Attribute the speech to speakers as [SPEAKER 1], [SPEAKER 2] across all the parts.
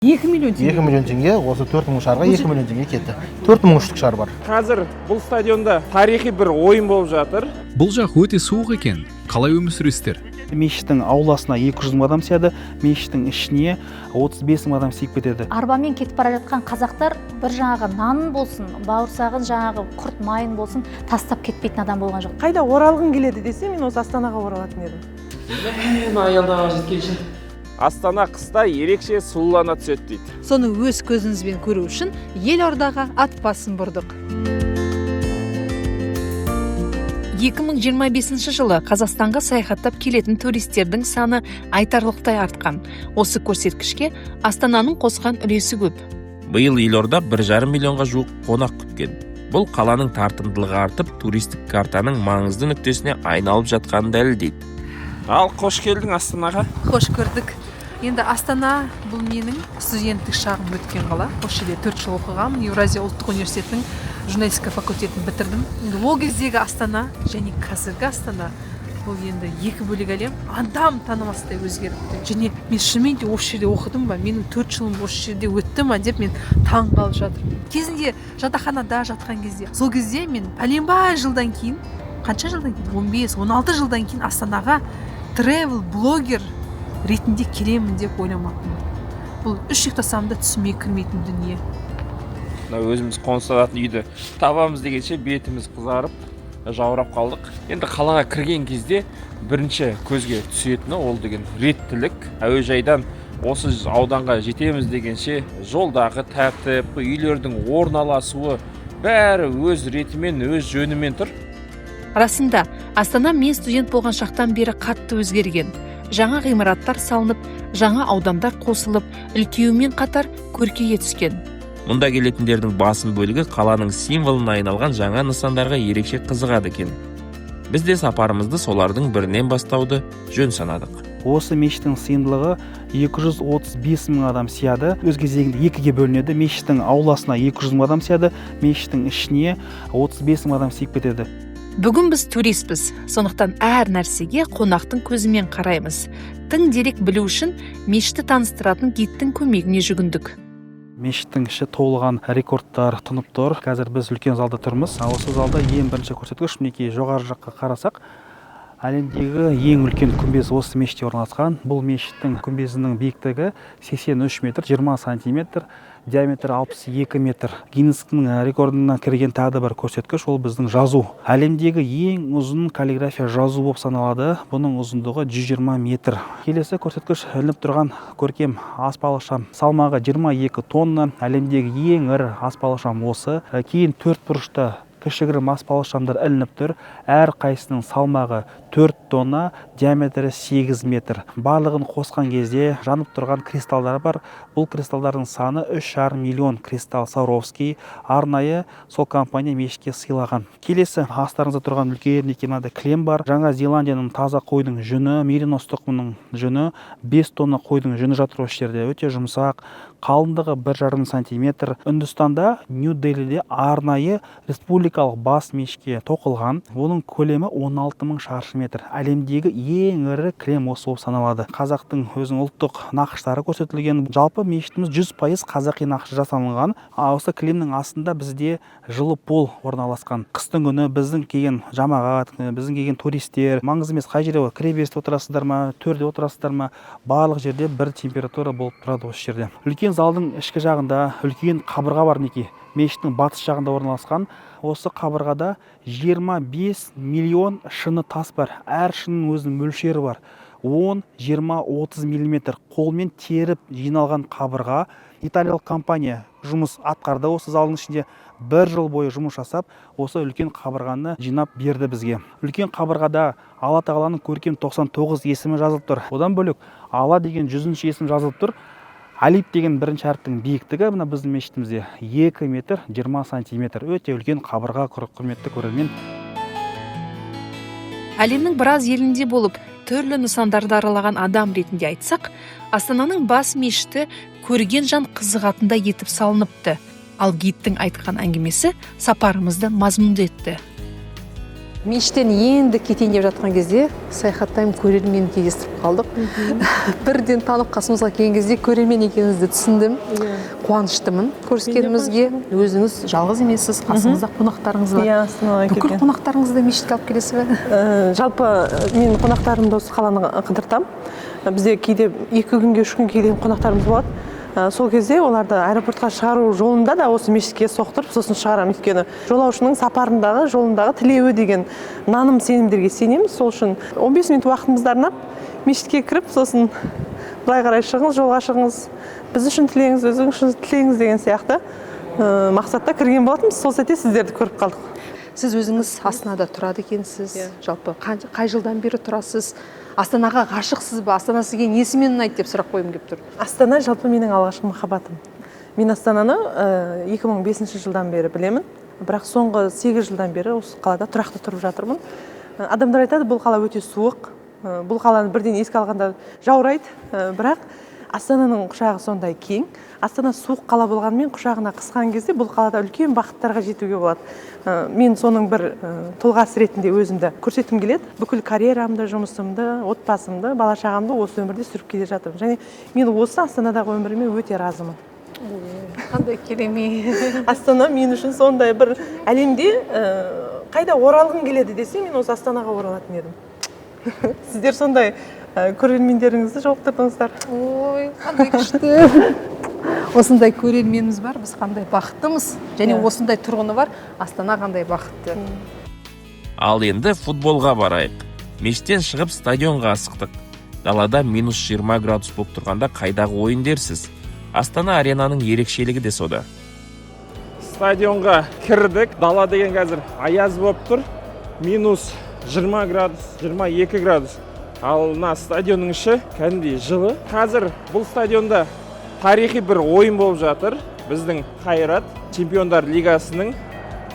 [SPEAKER 1] 2 миллион теңге.
[SPEAKER 2] 2 миллион теңге, осы 4000 шарға 2 миллион теңге кетті. 4000 штук шар бар.
[SPEAKER 3] Қазір бұл стадионда тарихи бір ойын болып жатыр.
[SPEAKER 4] Бұл жақ өте суық екен, қалай өмір сүресіздер?
[SPEAKER 5] Мешіттің ауласына 200 мың адам сияды, мешіттің ішіне 35 мың адам сыйып кетеді.
[SPEAKER 6] Арбамен кетіп бара жатқан қазақтар бір жаңағы нанын болсын, бауырсағын, жаңағы құрт майын болсын, тастап кетпейтін адам болған жоқ.
[SPEAKER 1] Қайда оралғың келеді десе, мен осы Астанаға оралатын едім.
[SPEAKER 3] Аялдамаға жеткенше. Астана қыста ерекше сұлулана түседі дейді.
[SPEAKER 7] Соны өз көзіңізбен көру үшін елордаға ат басын бұрдық. 2025 жылы Қазақстанға саяхаттап келетін туристердің саны айтарлықтай артқан. Осы көрсеткішке Астананың қосқан үлесі көп.
[SPEAKER 8] Биыл елорда 1,5 миллионға жуық қонақ күткен. Бұл қаланың тартымдылығы артып, туристік картаның маңызды нүктесіне айналып жатқанын дәлелдейді.
[SPEAKER 3] Ал қош келдің Астанаға.
[SPEAKER 7] Қош көрдік. Енді Астана — бұл менің студенттік шағым өткен қала. Осы жерде 4 жыл оқығанмын, Еуразия ұлттық университетінің журналистика факультетін бітірдім. Енді ол кездегі Астана және қазіргі Астана — бұл енді екі бөлек әлем. Адам танымастай өзгеріпті. Және мен шынымен де осы жерде оқыдым ба, менің 4 жылым осы жерде өтті ма деп мен таң қалып жатырмын. Кезінде жатақханада жатқан кезде, сол кезде мен пәленбай жылдан кейін, қанша жылдан кейін, 15-16 жылдан кейін Астанаға тревел блогер ретінде келемін деп ойламаппын. Бұл үш ұйықтасам да түсіме кірмейтін дүние.
[SPEAKER 3] Мына өзіміз қоныстанатын үйді табамыз дегенше, бетіміз қызарып, жаурап қалдық. Енді қалаға кірген кезде бірінші көзге түсетіні ол деген реттілік. Әуежайдан осы ауданға жетеміз дегенше жолдағы тәртіп, үйлердің орналасуы, бәрі өз ретімен, өз жөнімен тұр.
[SPEAKER 7] Расында, Астана мен студент болған шақтан бері қатты өзгерген. Жаңа ғимараттар салынып, жаңа аудандар қосылып, үлкеюмен қатар көркейе түскен.
[SPEAKER 8] Мұнда келетіндердің басым бөлігі қаланың символына айналған жаңа нысандарға ерекше қызығады екен. Біз де сапарымызды солардың бірінен бастауды жөн санадық.
[SPEAKER 5] Осы мешіттің сыйымдылығы 235 мың адам сияды. Өз кезегінде екіге бөлінеді. Мешіттің ауласына 200 мың адам сияды, мешіттің ішіне 35 мың адам сыйып кетеді.
[SPEAKER 7] Бүгін біз туристпіз, сондықтан әр нәрсеге қонақтың көзімен қараймыз. Тың дерек білу үшін мешітті таныстыратын гидтің көмегіне жүгіндік.
[SPEAKER 5] Мешіттің іші толған рекордтар тұнып тұр. Қазір біз үлкен залда тұрмыз. Осы залда ең бірінші көрсеткіш, мінекей, жоғары жаққа қарасақ, әлемдегі ең үлкен күмбез осы мешітте орналасқан. Бұл мешіттің күмбезінің биіктігі 83 метр 20 сантиметр, диаметрі 62 метр. Гиннестің рекордына кірген тағы да бір көрсеткіш — ол біздің жазу. Әлемдегі ең ұзын каллиграфия жазу болып саналады. Бұның ұзындығы 120 метр. Келесі көрсеткіш — ілініп тұрған көркем аспалы шам. Салмағы 22 тонна. Әлемдегі ең ірі аспалы шам осы. Кейін төрт бұрышта кішігірім аспалы шамдар ілініп тұр. Әр қайсысының салмағы 4 тонна, диаметрі 8 метр. Барлығын қосқан кезде жанып тұрған кристалдар бар. Бұл кристалдардың саны 3,5 миллион кристалл. Сваровски арнайы сол компания мешітке сыйлаған. Келесі астарыңызда тұрған үлкен, мінекей, мынадай кілем бар. Жаңа Зеландияның таза қойдың жүні, меринос тұқымының жүні, 5 тонна қойдың жүні жатыр осы жерде. Өте жұмсақ, қалыңдығы 1,5 сантиметр. Үндістанда, Нью Делиде арнайы республикалық бас мешітке тоқылған. Оның көлемі 16 мың шаршы метр. Әлемдегі ең ірі кілем осы болып саналады. Қазақтың өзінің ұлттық нақыштары көрсетілген. Жалпы мешітіміз 100% қазақи нақыш жасалынған. А осы кілемнің астында бізде жылы пол орналасқан. Қыстың күні біздің келген жамағат, біздің келген туристер, маңызды емес қай жерде, кіреберісте отырасыздар ма, төрде отырасыздар ма, барлық жерде бір температура болып тұрады осы жерде. Үлкен залдың ішкі жағында үлкен қабырға бар, мінекей, мешіттің батыс жағында орналасқан. Осы қабырғада 25 миллион шыны тас бар. Әр шынының өзінің мөлшері бар: 10, 20, 30 миллиметр. Қолмен теріп жиналған қабырға. Италиялық компания жұмыс атқарды. Осы залдың ішінде бір жыл бойы жұмыс жасап, осы үлкен қабырғаны жинап берді бізге. Үлкен қабырғада Алла Тағаланың көркем 99 есімі жазылып тұр. Одан бөлек Алла деген 100-есім жазылып тұр. Әлиф деген бірінші әріптің биіктігі мына біздің мешітімізде 2 метр 20 сантиметр. Өте үлкен қабырға, құрметті көрермен.
[SPEAKER 7] Әлемнің біраз елінде болып, түрлі нысандарды аралаған адам ретінде айтсақ, Астананың бас мешіті көрген жан қызығатындай етіп салыныпты. Ал гидтің айтқан әңгімесі сапарымызды мазмұнды етті. Мешіттен енді кетейін деп жатқан кезде Саяхаттайм көрермен кездестіріп қалдық. Бірден танып, қасымызға келген кезде көрермен екеніңізді түсіндім. Қуаныштымын көріскенімізге. Өзіңіз жалғыз емессіз, қасыңызда қонақтарыңыз бар.
[SPEAKER 1] Иә, Астанаға
[SPEAKER 7] Бүкіл
[SPEAKER 1] келген.
[SPEAKER 7] қонақтарыңызды мешітке алып келесіз бе?
[SPEAKER 1] Жалпы мен қонақтарымды осы қаланы қыдыртамын. Бізде кейде 2 күнге, 3 күнге дейін қонақтарымыз болады. Сол кезде оларды аэропортқа шығару жолында да осы мешітке соқтырып, сосын шығарамын, өйткені жолаушының сапарындағы, жолындағы тілеуі деген наным сенімдерге сенеміз. Сол үшін 15 минут уақытымызды арнап, мешітке кіріп, сосын былай қарай шығыңыз, жолға шығыңыз, біз үшін тілеңіз, өзіңіз үшін тілеңіз деген сияқты мақсатта кірген болатынбыз. Сол сәтте сіздерді көріп қалдық.
[SPEAKER 7] Сіз өзіңіз Астанада тұрады екенсіз. Жалпы қай жылдан бері тұрасыз? Астанаға ғашықсыз ба? Астана сізге несімен ұнайды деп сұрақ қойғым келіп тұр.
[SPEAKER 1] Астана жалпы менің алғашқы махаббатым. Мен Астананы 2005 жылдан бері білемін, бірақ соңғы 8 жылдан бері осы қалада тұрақты тұрып жатырмын. Адамдар айтады, бұл қала өте суық, бұл қаланы бірден еске алғанда жаурайды. Бірақ Астананың құшағы сондай кең. Астана суық қала болғанымен, құшағына қысқан кезде бұл қалада үлкен бақыттарға жетуге болады. Мен соның бір тұлғасы ретінде өзімді көрсеткім келеді. Бүкіл карьерамды, жұмысымды, отбасымды, бала шағамды осы өмірде сүріп келе жатырмын және мен осы Астанадағы өміріме өте разымын.
[SPEAKER 7] Қандай керемет!
[SPEAKER 1] Астана мен үшін сондай бір әлемде қайда оралғың келеді десе, мен осы Астанаға оралатын едім. Сіздер сондай көрермендеріңізді жолықтырдыңыздар.
[SPEAKER 7] Ой, қандай күшті! Осындай көрерменіміз бар, біз қандай бақыттымыз! Және осындай тұрғыны бар Астана қандай бақытты!
[SPEAKER 8] Ал енді футболға барайық. Мешіттен шығып, стадионға асықтық. Далада минус 20 градус болып тұрғанда қайдағы ойын дерсіз. Астана Аренаның ерекшелігі де сода.
[SPEAKER 3] Стадионға кірдік. Дала деген қазір аяз болып тұр, минус 20 градус, 22 градус. Ал мына стадионның іші кәдімгідей жылы. Қазір бұл стадионда тарихи бір ойын болып жатыр. Біздің Қайрат Чемпиондар лигасының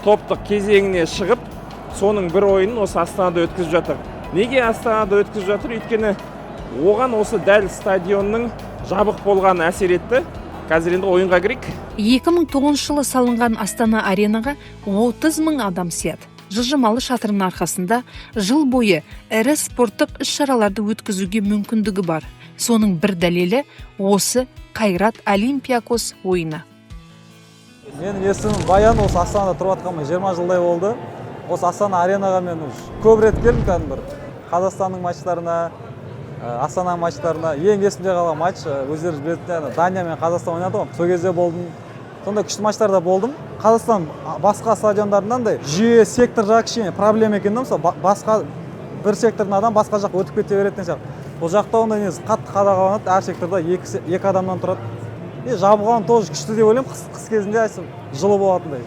[SPEAKER 3] топтық кезеңіне шығып, соның бір ойынын осы Астанада өткізіп жатыр. Неге Астанада өткізіп жатыр? Өйткені оған осы дәл стадионның жабық болғаны әсер етті. Қазір енді ойынға кірейік.
[SPEAKER 7] 2009 жылы салынған Астана Аренаға 30 мың адам сияды. Жылжымалы шатырының арқасында жыл бойы ірі спорттық іс-шараларды өткізуге мүмкіндігі бар. Соның бір дәлелі осы Қайрат Олимпиакос ойыны.
[SPEAKER 9] Менің есімім Баян. Осы Астанада тұрып жатқаныма 20 жылдай болды. Осы Астана Аренаға мен уж көп рет келдім, кәдімгі бір Қазақстанның матчтарына, Астананың матчтарына. Ең есімде қалған матч, өздеріңіз білетін, ана Дания мен Қазақстан ойнады ғой, сол кезде болдым. Сондай күшті матчтарда болдым. Қазақстан басқа стадиондарынан андай жүйе, сектор жағы кішкене проблема екен да. Мысалы, басқа бір сектордың адам басқа жаққа өтіп кете беретін сияқты. Бұл жақта ондай негізі қатты қадағаланады, әр секторда екі адамнан тұрады. И жабылған тоже күшті деп ойлаймын, қыс кезінде әсіресе жылы болатындай.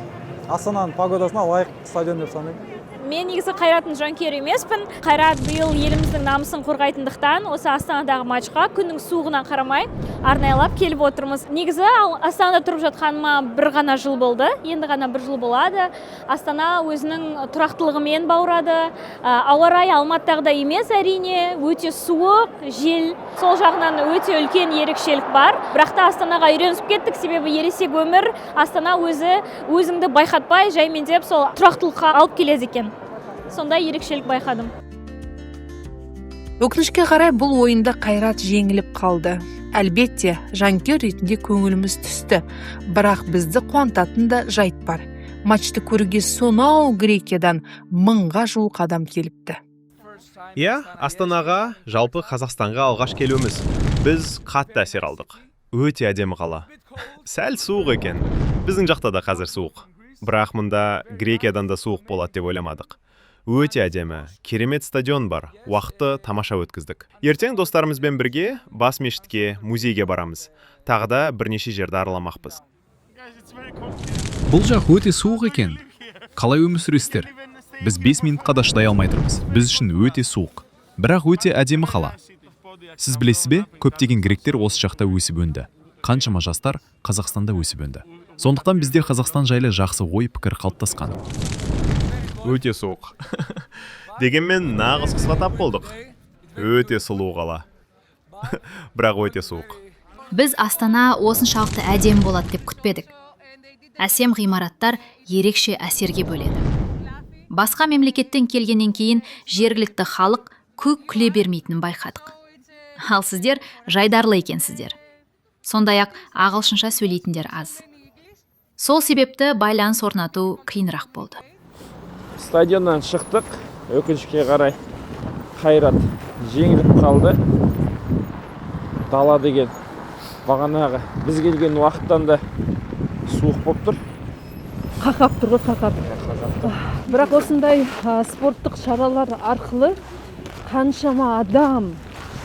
[SPEAKER 9] Астананың погодасына лайық стадион деп санаймын.
[SPEAKER 10] Мен негізі Қайраттың жанкүйері емеспін. Қайрат биыл еліміздің намысын қорғайтындықтан, осы Астанадағы матчқа күннің суығына қарамай арнайлап келіп отырмыз. Негізі Астанада тұрып жатқаныма бір ғана жыл болды, енді ғана бір жыл болады. Астана өзінің тұрақтылығымен баурады. Ауа райы Алматыдағыдай емес, әрине, өте суық, жел, сол жағынан өте үлкен ерекшелік бар. Бірақ та Астанаға үйренісіп кеттік, себебі ересек өмір, Астана өзі өзіңді байқатпай, жаймендеп сол тұрақтылыққа алып келеді екен. Сондай ерекшелік байқадым.
[SPEAKER 7] Өкінішке қарай, бұл ойында Қайрат жеңіліп қалды. Әлбетте, жанкүйер ретінде көңіліміз түсті, бірақ бізді қуантатын да жайт бар: матчты көруге сонау Грекиядан 1000-ға жуық адам келіпті.
[SPEAKER 11] Иә, Астанаға, жалпы Қазақстанға алғаш келуіміз. Біз қатты әсер алдық. Өте әдемі қала. Сәл суық екен. Біздің жақта да қазір суық, бірақ мұнда Грекиядан да суық болады деп ойламадық. Өте әдемі, керемет стадион бар. Уақытты тамаша өткіздік. Ертең достарымызбен бірге бас мешітке, музейге барамыз. Тағы да бірнеше жерді араламақпыз.
[SPEAKER 4] Бұл жақ өте суық екен. Қалай өмір сүресіздер? Біз 5 минутқа да шыдай алмай тұрмыз. Біз үшін өте суық, бірақ өте әдемі қала. Сіз білесіз бе, көптеген гректер осы жақта өсіп өнді. Қаншама жастар Қазақстанда өсіп өнді. Сондықтан бізде Қазақстан жайлы жақсы ой пікір қалыптасқан.
[SPEAKER 11] Өте суық. Дегенмен нағыз қысқа тап болдық. Өте сұлу қала, бірақ өте суық.
[SPEAKER 6] Біз Астана осыншалықты әдемі болады деп күтпедік. Әсем ғимараттар ерекше әсерге бөледі. Басқа мемлекеттен келгеннен кейін жергілікті халық көп күле бермейтінін байқадық. Ал сіздер жайдарлы екенсіздер. Сондай ақ ағылшынша сөйлейтіндер аз. Сол себепті байланыс орнату қиынырақ болды.
[SPEAKER 3] Стадионнан шықтық. Өкінішке қарай, Қайрат жеңіліп қалды. Дала деген бағанағы біз келген уақыттан да суық болып тұр.
[SPEAKER 1] Қақап тұр ғой, қақап. Бірақ осындай спорттық шаралар арқылы қаншама адам,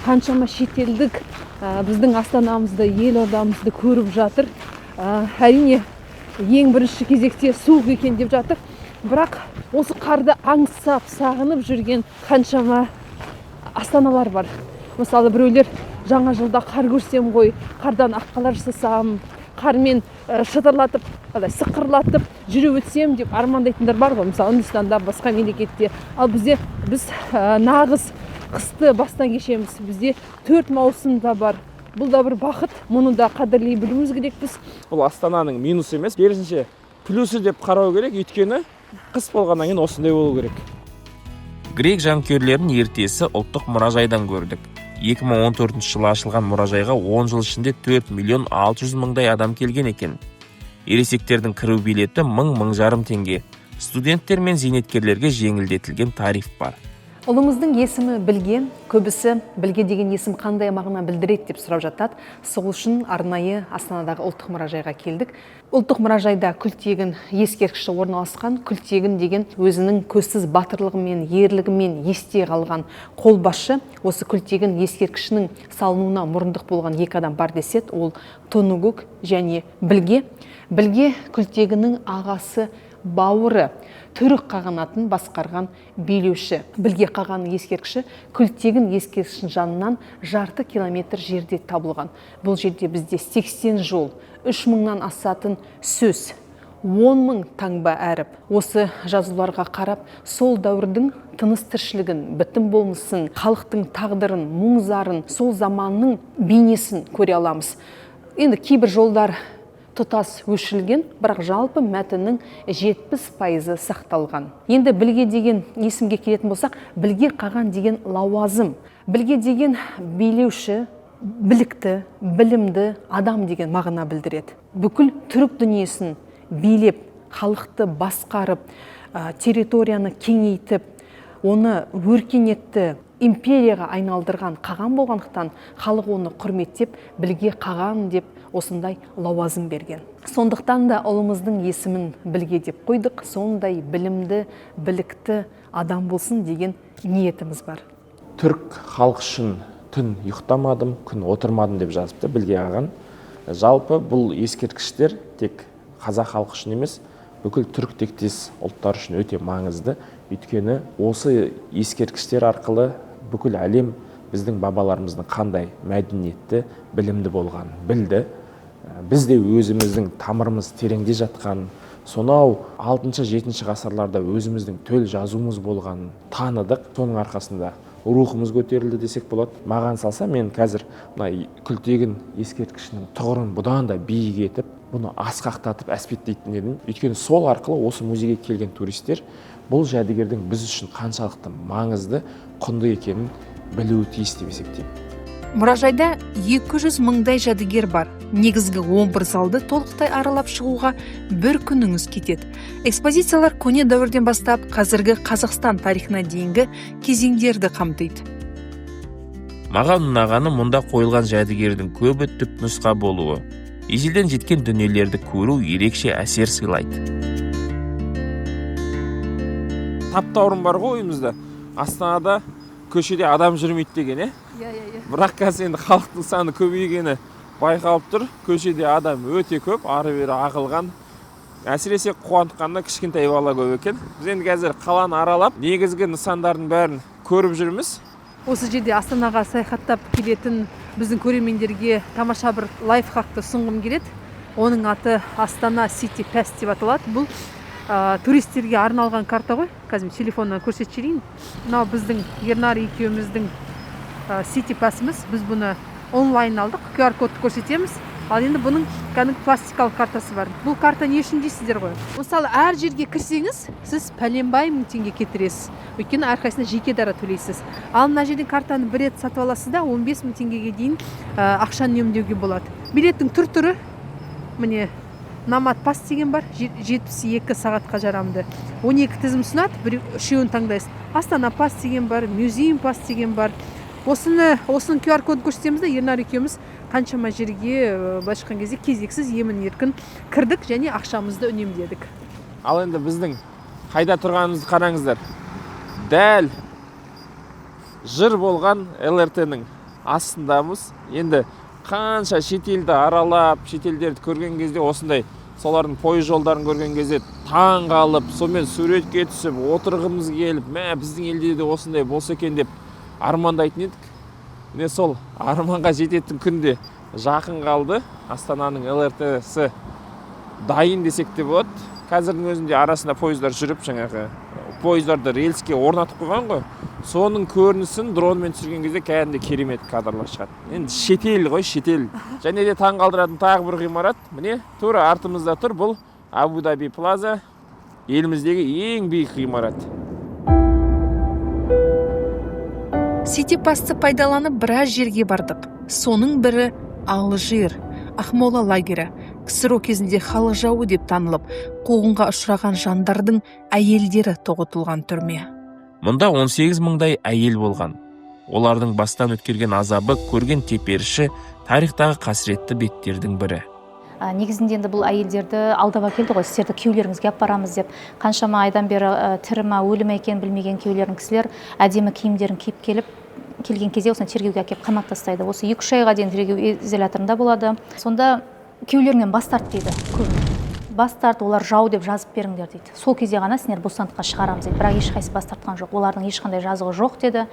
[SPEAKER 1] қаншама шетелдік біздің астанамызды, елордамызды көріп жатыр. Әрине, ең бірінші кезекте суық екен деп жатыр, бірақ осы қарды аңсап, сағынып жүрген қаншама астаналар бар. Мысалы, біреулер жаңа жылда қар көрсем ғой, қардан аққалар жасасам, қармен шытырлатып, қалай, сықырлатып жүріп өтсем деп армандайтындар бар ғой, мысалы, Үндістанда, басқа мемлекетте. Ал бізде біз нағыз қысты бастан кешеміз. Бізде төрт маусым да бар. Бұл да бір бақыт, мұны да қадірлей білуіміз керекпіз.
[SPEAKER 3] Бұл Астананың минусы емес, керісінше плюсы деп қарау керек, өйткені қыс болғаннан кейін осындай болу керек.
[SPEAKER 8] Грек жанкүйерлерін ертесі ұлттық мұражайдан көрдік. 2014 жылы ашылған мұражайға 10 жыл ішінде 4 миллион 600 мыңдай адам келген екен. Ересектердің кіру билеті 1000, 1500 теңге. Студенттер мен зейнеткерлерге жеңілдетілген тариф бар.
[SPEAKER 12] Ұлымыздың есімі Білге. Көбісі Білге деген есім қандай мағына білдіреді деп сұрап жатады. Сол үшін арнайы Астанадағы ұлттық мұражайға келдік. Ұлттық мұражайда Күлтегін ескерткіші орналасқан. Күлтегін деген өзінің көзсіз батырлығымен, ерлігімен есте қалған қолбасшы. Осы Күлтегін ескерткішінің салынуына мұрындық болған екі адам бар деседі, ол Тонугук және Білге. Білге Күлтегіннің ағасы, бауыры, Түрік қағанатын басқарған билеуші. Білге қағанның ескерткіші Күлтегін ескерткішінің жанынан жарты километр жерде табылған. Бұл жерде бізде 80 жол, 3000-нан асатын сөз, 10 мың таңба әріп. Осы жазуларға қарап, сол дәуірдің тыныс тіршілігін, бітім болмысын, халықтың тағдырын, мұң зарын, сол заманның бейнесін көре аламыз. Енді кейбір жолдар тұтас өшірілген, бірақ жалпы мәтіннің 70%-ы сақталған. Енді Білге деген есімге келетін болсақ, Білге қаған деген лауазым. Білге деген билеуші, білікті, білімді адам деген мағына білдіреді. Бүкіл түрік дүниесін билеп, халықты басқарып, территорияны кеңейтіп, оны өркениетті империяға айналдырған қаған болғандықтан, халық оны құрметтеп, Білге қаған деп осындай лауазым берген. Сондықтан да ұлымыздың есімін Білге деп қойдық. Сондай білімді, білікті адам болсын деген ниетіміз бар.
[SPEAKER 3] Түрік халқы үшін түн ұйықтамадым, күн отырмадым деп жазыпты Білге қаған. Жалпы бұл ескерткіштер тек қазақ халқы үшін емес, бүкіл түрік тектес ұлттар үшін өте маңызды. Өйткені осы ескерткіштер арқылы бүкіл әлем біздің бабаларымыздың қандай мәдениетті, білімді болғанын білді. Біз де өзіміздің тамырымыз тереңде жатқан, сонау 6-7 ғасырларда өзіміздің төл жазуымыз болғанын таныдық. Соның арқасында рухымыз көтерілді десек болады. Маған салса, мен қазір мына Күлтегін ескерткішінің тұғырын бұдан да биік етіп, бұны асқақтатып әспеттейтін едім. Өйткені сол арқылы осы музейге келген туристер бұл жәдігердің біз үшін қаншалықты маңызды, құнды екенін білуі тиіс деп есептеймін.
[SPEAKER 7] Мұражайда 200 мыңдай жәдігер бар. Негізгі 11 залды толықтай аралап шығуға бір күніңіз кетеді. Экспозициялар көне дәуірден бастап қазіргі Қазақстан тарихына дейінгі кезеңдерді қамтиды.
[SPEAKER 8] Маған ұнағаны, мұнда қойылған жәдігердің көбі түп нұсқа болуы. Ежелден жеткен дүниелерді көру ерекше әсер сыйлайды.
[SPEAKER 3] Таптаурын бар ғой ойымызда. Астанада көшеде адам жүрмейді деген, е?
[SPEAKER 7] Иә, иә, иә.
[SPEAKER 3] Бірақ қазір енді халықтың саны көбейгені байқалып тұр. Көшеде адам өте көп, ары бері ағылған. Әсіресе қуантқанда кішкентай бала көп екен. Біз енді қазір қаланы аралап, негізгі нысандардың бәрін көріп жүрміз.
[SPEAKER 7] Осы жерде Астанаға саяхаттап келетін біздің көрермендерге тамаша бір лайфхакты ұсынғым келеді. Оның аты Астана City Pass деп аталады. Бұл туристерге арналған карта ғой. Қазір мен телефоннан көрсетіп жіберейін. Мынау біздің Ернар екеуміздің City Pass'ымыз. Біз бұны онлайн алдық. QR кодты көрсетеміз. Ал енді бұның кәдімгі пластикалық картасы бар. Бұл карта не үшін дейсіздер ғой? Мысалы, әр жерге кірсеңіз, сіз пәленбай мың теңге кетіресіз. Өйткені әрқайсысына жеке дара төлейсіз. Ал мына жерден картаны бір рет сатып аласыз да, 15 мың теңгеге дейін ақшаны үнемдеуге болады. Билеттің түр-түрі, міне, Номад Пасс деген бар, 72 сағатқа жарамды. 12 тізім ұсынады, бір үшеуін таңдайсыз. Астана Пасс деген бар, Мюзиум Пасс деген бар. Осының QR кодын көрсетеміз де, Ернар екеуміз қаншама жерге, былайша айтқан кезде, кезексіз емін еркін кірдік және ақшамызды үнемдедік.
[SPEAKER 3] Ал енді біздің қайда тұрғанымызды қараңыздар. Дәл жыр болған ЛРТ-ның астындамыз. Енді қанша шетелді аралап, шетелдерді көрген кезде, осындай солардың пойыз жолдарын көрген кезде таң қалып, сонымен суретке түсіп, отырғымыз келіп, мә, біздің елде де осындай болса екен деп армандайтын едік. Міне, сол арманға жететін күн де жақын қалды. Астананың ЛРТ-сі дайын десек те болады. Қазірдің өзінде арасында пойыздар жүріп, жаңағы пойыздарды рельске орнатып қойған ғой. Соның көрінісін дронмен түсірген кезде кәдімгідей керемет кадрлар шығады. Енді шетел ғой, шетел. Және де таң қалдыратын тағы бір ғимарат, міне, тура артымызда тұр. Бұл Абу Даби Плаза, еліміздегі ең биік ғимарат.
[SPEAKER 7] Сити Пассты пайдаланып біраз жерге бардық. Соның бірі Алжир, Ақмола лагері. КСРО кезінде халық жауы деп танылып, қуғынға ұшыраған жандардың әйелдері тоғытылған түрме.
[SPEAKER 8] Мұнда 18 мыңдай әйел болған. Олардың бастан өткерген азабы, көрген теперіші тарихтағы қасіретті беттердің бірі.
[SPEAKER 6] Негізінде енді бұл әйелдерді алдап әкелді ғой, сіздерді күйеулеріңізге алып барамыз деп. Қаншама айдан бері тірі ма, өлі ме екенін білмеген күйеулерін кісілер әдемі киімдерін киіп келіп, келген кезде осыны тергеуге әкеліп қамап тастайды. Осы 2-3 айға дейін тергеу изоляторында болады. Сонда күйеулеріңнен бас тарт дейді көбіне. Бас тарт, олар жау деп жазып беріңдер дейді. Сол кезде ғана сендер бостандыққа шығарамыз дейді. Бірақ ешқайсысы бас тартқан жоқ. Олардың ешқандай жазығы жоқ деді.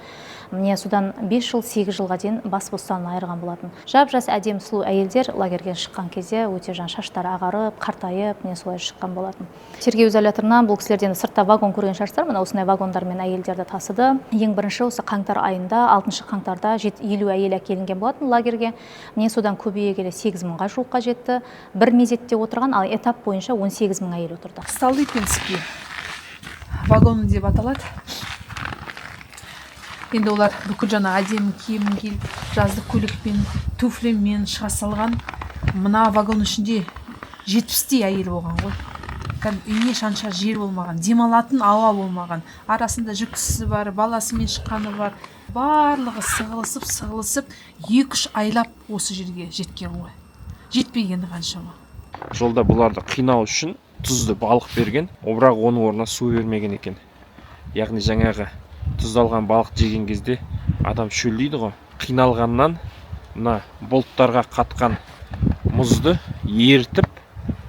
[SPEAKER 6] Міне, содан 5 жыл, 8 жылға дейін бас бостандығынан айырған болатын. Жап-жас әдемі сұлу әйелдер лагерьден шыққан кезде өте жан шаштары ағарып, қартайып, міне солай шыққан болатын. Тергеу изоляторынан бұл кісілерден сыртта вагон көрген шығарсыздар, мына осындай вагондармен әйелдерді тасыды. Ең бірінші осы қаңтар айында, 6 қаңтарда 50 әйел әкелінген болатын лагерьге. Міне, содан көбейе келе 8 мыңға жуыққа жетті. Бір мезетте отырған, ал этап бойынша 18 мың әйел отырды.
[SPEAKER 7] Столыпинский вагоны деп аталады. Енді олар бүкіл жаңа әдемі киім киіп, жаздық көйлекпен, туфлимен шыға салған. Мына вагон ішінде 70-тей әйел болған ғой. Кәдімгі ине шанша жер болмаған, демалатын ауа болмаған. Арасында жүктісі бар, баласымен шыққаны бар. Барлығы сығылысып, сығылысып 2-3 айлап осы жерге жеткен ғой. Жетпегені қаншама.
[SPEAKER 3] Жолда бұларды қинау үшін тұзды балық берген, бірақ оның орнына су бермеген екен. Яғни жаңағы тұздалған балық жеген кезде адам шөлдейді ғой. Қиналғаннан мына бұлттарға қатқан мұзды ерітіп,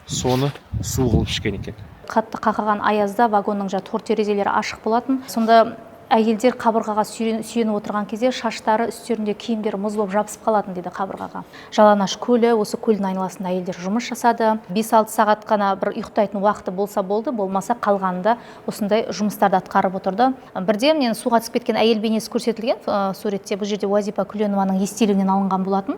[SPEAKER 3] соны су қылып ішкен екен.
[SPEAKER 6] Қатты қақаған аязда вагонның жаңа тор терезелері ашық болатын. Сонда әйелдер қабырғаға сүйеніп отырған кезде шаштары, үстерінде киімдері мұз болып жабысып қалатын дейді қабырғаға. Жалаңаш көлі, осы көлдің айналасында әйелдер жұмыс жасады. 5-6 сағат қана бір ұйықтайтын уақыты болса болды, болмаса қалғанында осындай жұмыстарды атқарып отырды. Бірде мен суға түсіп кеткен әйел бейнесі көрсетілген суретте, бұл жерде Уазипа Күленованың естелігінен алынған болатын.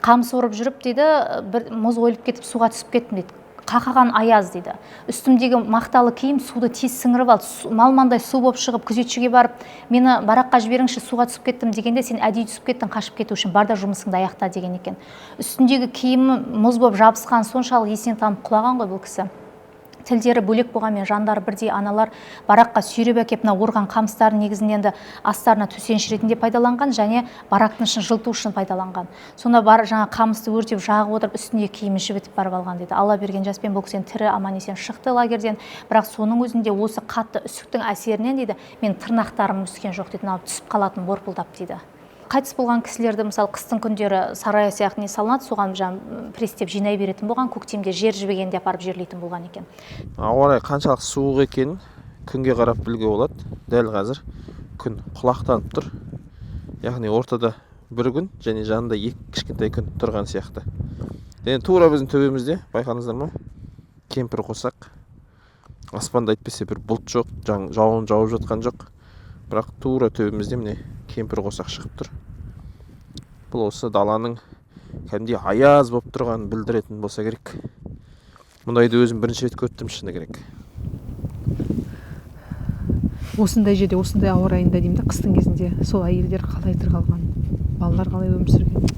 [SPEAKER 6] Қамыс орып жүріп дейді, бір мұз ойылып кетіп суға түсіп кеттім дейді. Қақаған аяз дейді. Үстімдегі мақталы киім суды тез сіңіріп алды. Малмандай су болып шығып, күзетшіге барып, мені бараққа жіберіңізші, суға түсіп кеттім дегенде, сен әдейі түсіп кеттің, қашып кету үшін, бар да жұмысыңды аяқта деген екен. Үстіндегі киімі мұз болып жабысқан соншалық есінен танып құлаған ғой бұл кісі. Тілдері бөлек болғанмен жандары бірдей аналар бараққа сүйреп әкеп, мына орған қамыстарын негізінен енді астарына төсеніш ретінде пайдаланған және барақтың ішін жылыту үшін пайдаланған. Сонда бар жаңа қамысты өртеп жағып отырып үстінде киімін жібітіп барып алған дейді. Алла берген жаспен бұл кісі тірі аман есен шықты лагерден, бірақ соның өзінде осы қатты үсіктің әсерінен дейді, мен тырнақтарым өскен жоқ дейді, мынау түсіп қалатын борпылдап дейді. Қайтыс болған кісілерді, мысалы, қыстың күндері сарай сияқты не салынады, соған жаңа пресстеп жинай беретін болған, көктемде жер жібігенде апарып жерлейтін болған екен.
[SPEAKER 3] Ауа райы қаншалық суық екенін күнге қарап білуге болады. Дәл қазір күн құлақтанып тұр. Яғни ортада бір күн және жанында екі кішкентай күн тұрған сияқты. Және тура біздің төбемізде, байқадыңыздар ма? Кемпір қосақ. Аспанда әйтпесе бір бұлт жоқ, жауын жауып жатқан жоқ. Бірақ тура төбемізде міне кемпір қосақ шығып тұр. Бұл осы даланың Кәдімгідей аяз болып тұрғанын білдіретін болса керек. Мұндайды өзім бірінші рет көріп тұрмын, шыны керек.
[SPEAKER 7] Осындай жерде, осындай ауа райында деймін да, қыстың кезінде сол әйелдер қалай тірі, балалар қалай өмір сүрген.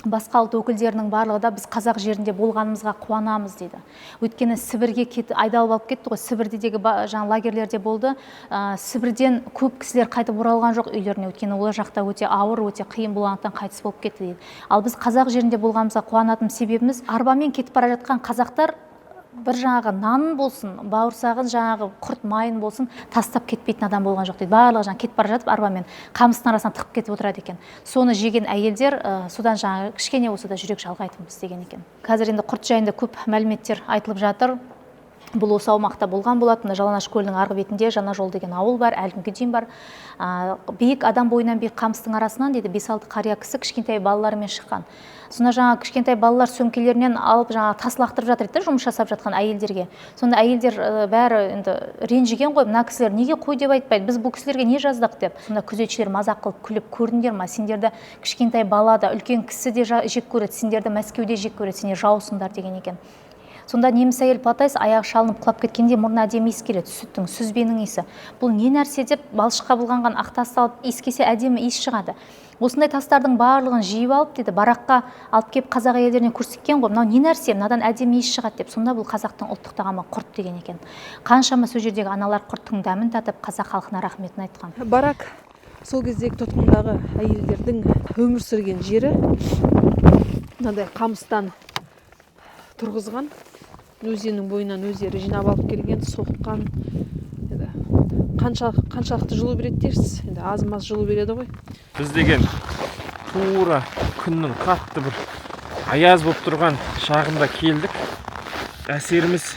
[SPEAKER 6] Басқа ұлт өкілдерінің барлығы да біз қазақ жерінде болғанымызға қуанамыз дейді. Өйткені Сібірге айдалып алып кетті ғой, Сібірдегі жаңа лагерлерде болды. Сібірден көп кісілер қайтып оралған жоқ үйлеріне, өйткені ол жақта өте ауыр, өте қиын болғандықтан қайтыс болып кетті дейді. Ал біз қазақ жерінде болғанымызға қуанатын себебіміз, арбамен кетіп бара жатқан қазақтар бір жаңағы нанын болсын, бауырсағын, жаңағы құрт майын болсын тастап кетпейтін адам болған жоқ дейді. Барлығы жаңа кетіп бара жатып арбамен қамыстың арасына тығып кетіп отырады екен. Соны жеген әйелдер содан жаңағы кішкене болса да жүрек жалғайтынбыз деген екен. Қазір енді құрт жайында көп мәліметтер айтылып жатыр. Бұл осы аумақта болған болатын. Жалаңаш көлінің арғы бетінде Жаңа жол деген ауыл бар, әлі күнге дейін бар. Биік адам бойынан биік қамыстың арасынан дейді 5-6 қария кісі кішкентай балаларымен шыққан. Сонда жаңа кішкентай балалар сөмкелерінен алып жаңа тас лақтырып жатыр еді жұмыс жасап жатқан әйелдерге. Сонда әйелдер бәрі енді ренжіген ғой, мына кісілер неге қой деп айтпайды, біз бұл кісілерге не жаздық деп. Сонда күзетшілер мазақ қылып күліп, көрдіңдер ма, сендерді кішкентай бала да, үлкен кісі де жек көреді, сендерді Мәскеуде жек көреді, сендер жаусыңдар деген екен. Сонда неміс әйел Платайс аяғы шалынып құлап кеткенде мұрнына әдемі иіс келеді, сүттің, сүзбенің иісі. Бұл не нәрсе деп балшыққа былғанған ақ тасты алып иіскесе әдемі иіс шығады. Осындай тастардың барлығын жиып алып дейді, бараққа алып кеп қазақ әйелдеріне көрсеткен ғой, мынау не нәрсе, мынадан әдемі иіс шығады деп. Сонда бұл қазақтың ұлттық тағамы құрт деген екен. Қаншама сол жердегі аналар құрттың дәмін татып, қазақ халқына рахметін айтқан.
[SPEAKER 7] Барак сол кездегі тұтқындағы әйелдердің өмір сүрген жері, мынандай қамыстан тұрғызған, өзеннің бойынан өздері жинап алып келген, соққан. Енді қаншалықты жылу береді дерсіз, енді аз-маз жылу береді ғой.
[SPEAKER 3] Біз деген тура күннің қатты бір аяз болып тұрған шағында келдік. Әсеріміз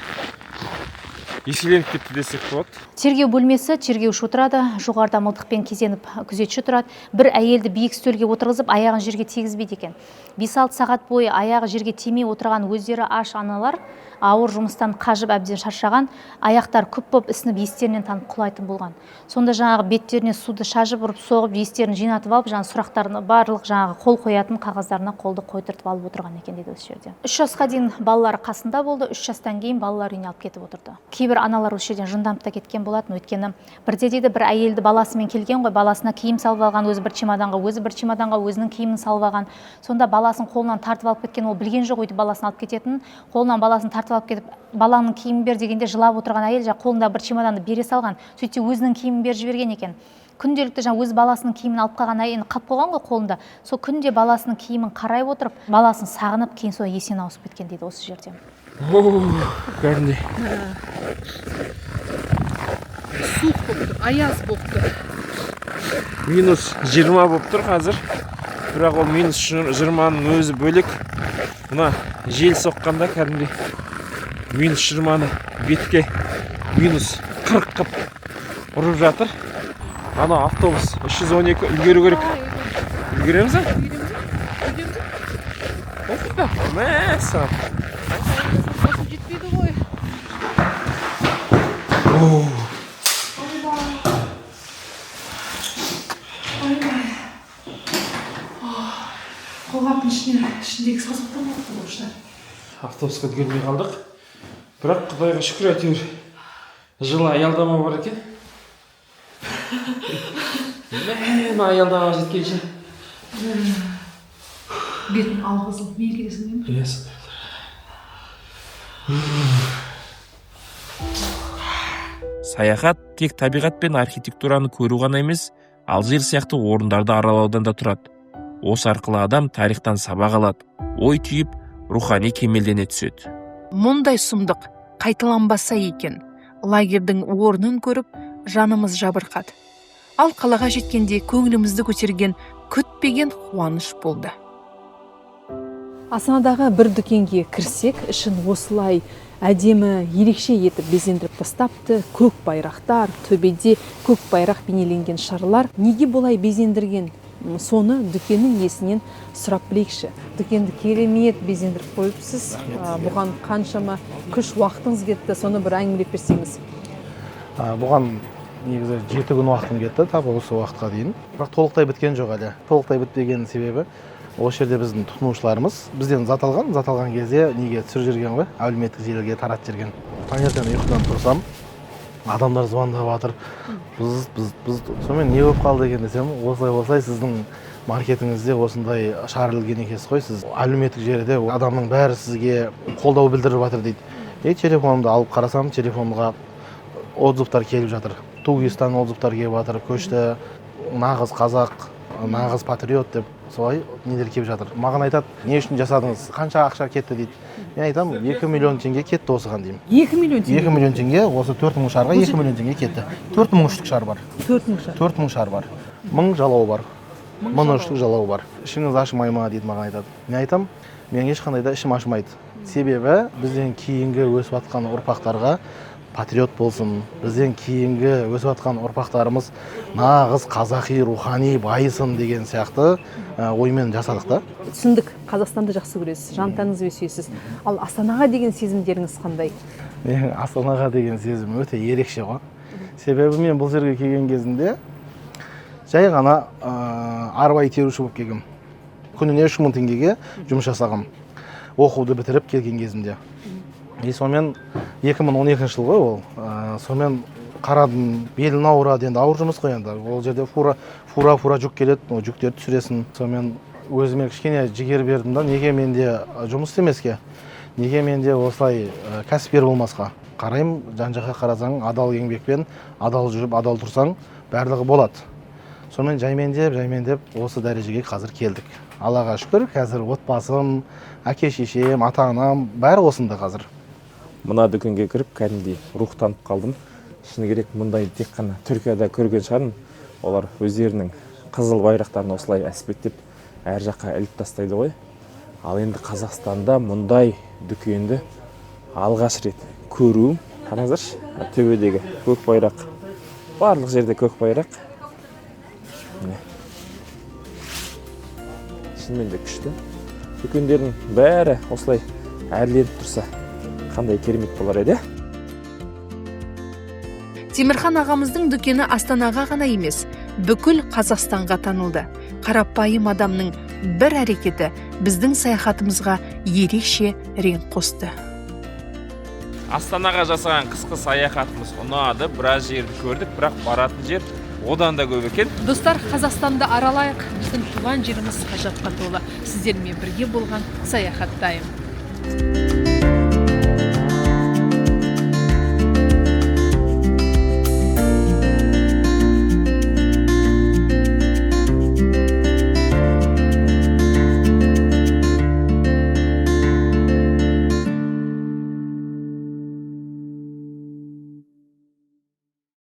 [SPEAKER 3] еселеніп кетті десек болады.
[SPEAKER 6] Тергеу бөлмесі, тергеуші отырады, жоғарыда мылтықпен кезеніп күзетші тұрады. Бір әйелді биік үстелге отырғызып, аяғын жерге тигізбейді екен. 5-6 сағат бойы аяғы жерге тимей отырған өздері аш аналар ауыр жұмыстан қажып әбден шаршаған, аяқтар күп боп ісініп естерінен танып құлайтын болған. Сонда жаңағы беттеріне суды шашып ұрып соғып естерін жинатып алып, жаңағы сұрақтарын барлық жаңағы қол қоятын қағаздарына қолды қойдыртып алып отырған екен дейді осы жерде. 3 жасқа дейін балалары қасында болды, 3 жастан кейін балалар үйіне алып кетіп отырды. Кейбір аналар осы жерден жынданып та кеткен болатын, өйткені бірде дейді бір әйелді баласымен келген ғой, баласына киім салып алған, өзі бір чемоданға, өзі бір чемоданға өзінің киімін салып алған. Сонда баласын қолынан тартып алып кеткен, ол білген жоқ өйтіп баласын алып кететінін. Қолынан баласын тартып алып кетіп, баланың киімін бер дегенде жылап отырған әйел жаңа қолында бір чемоданды бере салған, сөйтсе өзінің киімін беріп жіберген екен. Күнделікті жаңа өз баласының киімін алып қалған әйел қалып қойған ғой қолында. Сол күнде баласының киімін қарай отырып, баласын сағынып, кейін сол есен ауысып кеткен дейді осы жерде.
[SPEAKER 3] Кәдімгідей
[SPEAKER 7] суық болып тұр, аяз болып тұр.
[SPEAKER 3] Минус 20 болып тұр қазір. Бірақ ол минус 20-ның өзі бөлек. Мына жел соққанда кәдімгідей минус 20-ны бетке минус 40 қып ұрып жатыр. Ана автобус 312 үлгеру керек. Үлгереміз бе? Үлгереміз. Мәссаған.
[SPEAKER 7] Жетпейді ғой. Қолғаптың ішіндегі саусақтан болып тұр.
[SPEAKER 3] Автобусқа үлгермей қалдық. Бірақ Құдайға шүкір, әйтеуір жылы аялдама бар екен. Мен аялдамаға жеткенше
[SPEAKER 7] бетім алқызыл. Мен келесің бе?
[SPEAKER 3] Иә.
[SPEAKER 8] Саяхат тек табиғат пен архитектураны көру ғана емес, Алжир сияқты орындарды аралаудан да тұрады. Осы арқылы адам тарихтан сабақ алады, ой түйіп, рухани кемелдене түседі.
[SPEAKER 12] Мұндай сұмдық қайталанбаса екен. Лагердің орнын көріп, жанымыз жабырқады. Ал қалаға жеткенде көңілімізді көтерген күтпеген қуаныш болды.
[SPEAKER 7] Астанадағы бір дүкенге кірсек, ішін осылай әдемі, ерекше етіп безендіріп тастапты. Көк байрақтар, төбеде көк байрақ бейнеленген шарлар. Неге бұлай безендірген? Соны дүкеннің иесінен сұрап білейікші. Дүкенді керемет безендіріп қойыпсыз. Бұған қаншама күш, уақытыңыз кетті, соны бір әңгімелеп берсеңіз.
[SPEAKER 2] Бұған негізі 7 күн уақытым кетті, тап осы уақытқа дейін. Бірақ толықтай біткен жоқ әлі. Толықтай бітпеген себебі Осы жерде біздің тұтынушыларымыз бізден зат алған, зат алған кезде неге түсіріп жіберген ғой, әлеуметтік желіге таратып жіберген. Таңертең ұйқыдан тұрсам, адамдар звондап жатыр, быз быз быз. Сонымен не болып қалды екен десем, осылай осылай сіздің маркетіңізде осындай шар ілген екенсіз ғой, сіз әлеуметтік желіде адамның бәрі сізге қолдау білдіріп жатыр дейді. И телефонымды алып қарасам, телефонға отзывтар келіп жатыр. 2ГИС-тан отзывтар келіп жатыр, көшті, нағыз қазақ, нағыз патриот деп солай нелер келіп жатыр. Маған айтады, не үшін жасадыңыз, қанша ақша кетті дейді. Мен айтамын, 2 миллион теңге кетті осыған деймін.
[SPEAKER 7] 2 миллион теңге?
[SPEAKER 2] 2 миллион теңге, осы 4000 шарға 2 миллион теңге кетті. 4000 штук шар бар.
[SPEAKER 7] 4000 шар?
[SPEAKER 2] 4000 шар бар. 1000 жалау бар. 1000 штук жалау бар. Ішіңіз ашымай ма дейді, маған айтады. Мен айтамын, мен ешқандай да ішім ашымайды. Себебі бізден кейінгі өсіп жатқан ұрпақтарға патриот болсын, бізден кейінгі өсіп жатқан ұрпақтарымыз нағыз қазақи рухани байысын деген сияқты оймен жасадық та.
[SPEAKER 12] Түсіндік, Қазақстанды жақсы көресіз, жан тәніңізбен сүйесіз. Ал Астанаға деген сезімдеріңіз қандай?
[SPEAKER 2] Менің Астанаға деген сезімім өте ерекше ғой. Себебі мен бұл жерге келген кезімде жай ғана арба итеруші болып келгем. Күніне 3000 теңгеге жұмыс жасағам. Оқуды бітіріп келген кезімде. И сонымен 2012 жыл ғой ол. Сонымен қарадым, белім ауырады, енді ауыр жұмыс қой енді. Ол жерде фура, фура, фура жүк келеді, ол жүктерді түсіресің. Сонымен өзіме кішкене жігер бердім да, неге менде жұмыс істемеске, неге менде осылай кәсіпкер болмасқа. Қараймын, жан жаққа қарасаң, адал еңбекпен, адал жүріп, адал тұрсаң, барлығы болады. Сонымен жаймендеп, жаймендеп осы дәрежеге қазір келдік. Аллаға шүкір, қазір отбасым, әке шешем, ата анам бәрі осында қазір.
[SPEAKER 3] Мына дүкенге кіріп кәдімгідей рухтанып қалдым. Шыны керек, мұндай тек қана Түркияда көрген шығармын. Олар өздерінің қызыл байрақтарын осылай әспеттеп әр жаққа іліп тастайды ғой. Ал енді Қазақстанда мұндай дүкенді алғаш рет көруім. Қараңыздаршы, төбедегі көк байрақ. Барлық жерде көк байрақ. Міне. Шынымен де күшті. Дүкендердің бәрі осылай әрленіп тұрса қандай керемет болар еді.
[SPEAKER 7] Темірхан ағамыздың дүкені Астанаға ғана емес, бүкіл Қазақстанға танылды. Қарапайым адамның бір әрекеті біздің саяхатымызға ерекше рең қосты.
[SPEAKER 3] Астанаға жасаған қысқы саяхатымыз ұнады, біраз жерді көрдік, бірақ баратын жер одан да көп екен.
[SPEAKER 7] Достар, Қазақстанды аралайық, біздің туған жеріміз ғажапқа толы. Сіздермен бірге болған саяхаттайым.